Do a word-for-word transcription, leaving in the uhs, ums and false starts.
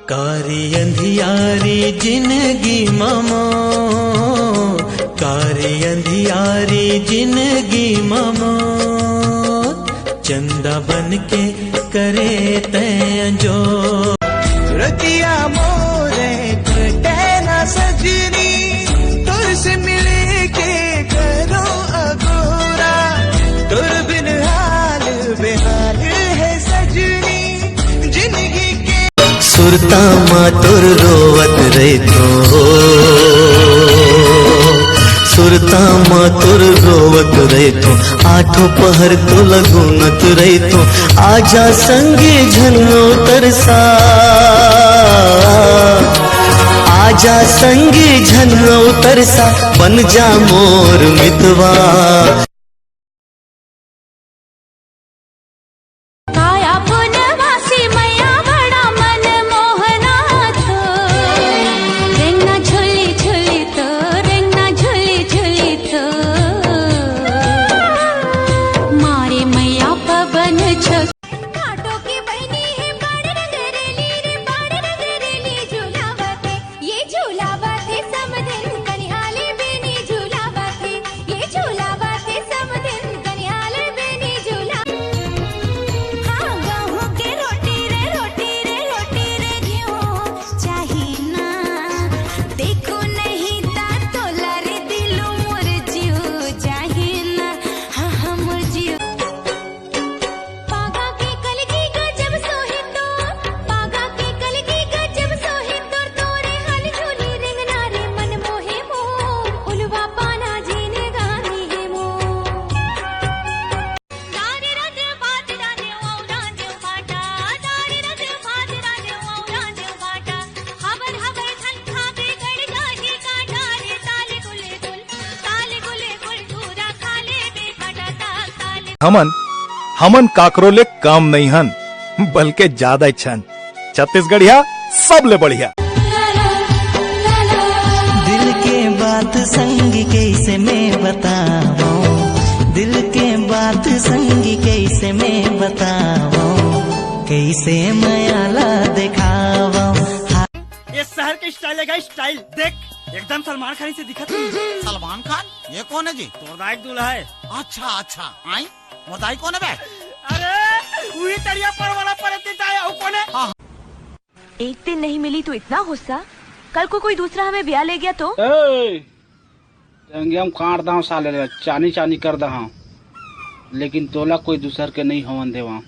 कारी अंधियारी जिनगी ममो, कारी अंधियारी जिनगी ममो, चंदा बन के करे तैं जो। रतिया मोरे कटे ना सजनी, तोर से मिले के करो अगोरा, तोर बिन हाल बेहाल है सजनी, जिंदगी के। सुरता मा तोर रोवत रहिथों, सुरता मा तोर रोवत रहिथों, आठों पहर तोला गुनत रहिथों। आजा संगी झन उतरसा, आजा संगी झन उतरसा, बन जा मोर मितवा। काया पुनवासी मैया बड़ा मन मोहना थो, रेंगना झुली झुली तो, रेंगना झुली झुली तो, मारे मैया पवन छो। काटो की बहनी है बड़ रंगरेली रे, बड़ रंगरेली झुलावत है, ये झुलावत है समधिन कनिहाले बेनी झुलावत है, ये झुलावत है समधिन कनिहाले बेनी झुला। हाँ, गहूं के रोटी रे, रोटी रे, रोटी रे, घिउ चाही ना। देखो नहीं ता तोला रे दिलू मोर जीव चाही ना। हाँ, हाँ, मोर जीव। पागा के कलगी गजब सोहे तोर, पागा के कलगी गजब सोहे तोर, तोरे हाल झूली रेंगना रे मन मोहे मोर, उलवा पाना जीने गानी है मोर। दारे राजे बात राजे ओ राजे बाटा, दारे राजे बात राजे ओ राजे बाटा, हबर हबर धन खाबे गड़ जाही काटा रे ताले गुले गुल। हमन, हमन काकरो ले कम नइ हन, बल्कि जादा ही छन। छत्तीसगढ़िया सबले बढ़िया। दिल के बात संगी कैसे मैं बतावं, दिल के बात संगी कैसे मैं बतावं, कैसे मया ला देखावं। ये शहर के स्टाइल है, स्टाइल देख, एकदम सलमान खान से दिखत है। सलमान खान? ये कौन है जी? तोर दाई के दूल्हा है। अच्छा, अच्छा। आई? मोर दाई कौन है बे? अरे, वही तरिया पर वाला परती दाई, वो कौन है? हाँ। एक दिन नहीं मिली तो इतना गुस्सा, कल को कोई दूसरा हमें ब्याह ले गया तो? ए, टंगिया में काट दहूं साले ला, चानी चानी कर दहूं, लेकिन तोला कोई दूसर के नहीं होवन देवं।